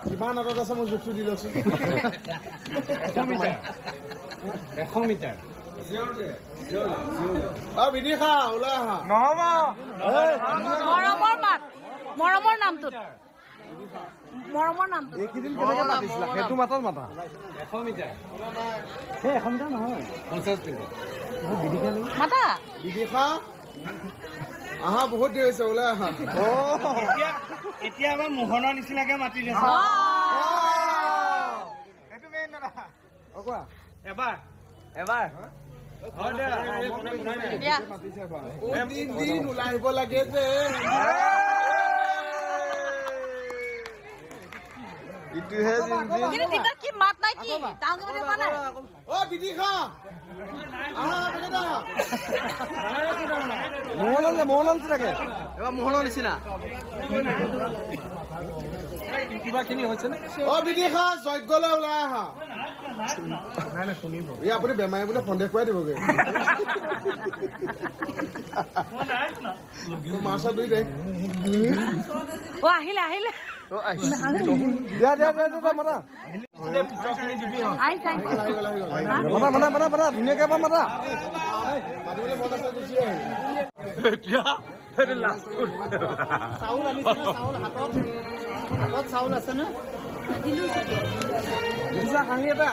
কিমান আগত আছে মই জোখটো দি লওকচোন। 100 মিটাৰ। অ বিদিশা ওলাই আহা। নহ'ব। মৰমৰ মাত, মৰমৰ নামটোত, মৰমৰ নামটোত এইকেইদিন কেনেকে মাতিছিলা সেইটো মাতত মাতা। 100 মিটাৰ। সেই 100 মিটাৰ নহয়, 50 মিটাৰ। মাতা বিদিশা আহা, বহুত দেৰি হৈছে, ওলাই আহা। এতিয়া আমাৰ মোহনৰ নিচিনাকে মাতি দিছে। কোৱা এবাৰ এবাৰ দিন দিন ওলাই আহিব লাগে যে। কি মাত নাই, কি নাই। অ বিদিশা আহা, মোহনলাল নিচিনাকে এবাৰ মোহনৰ নিচিনা কিবাখিনি হৈছে নে? অ বিদিশা যজ্ঞলৈ ওলাই আহা। এই আপুনি বেমাৰী বোলে সন্দেহ কৰাই দিবগৈ। মাছত দুই দে। অ আহিলে আহিলে। দিয়া দিয়া দিয়া দিয়া, মাতা মাতা মাতা মাতা মাতা, ধুনীয়াকে এবাৰ মাতা। মাতিবলৈ মন আছে, গুচি আহিল। এতিয়া চাউল আনিছে? চাউল হাতত, হাতত চাউল আছে নে? হাঁহি এটা।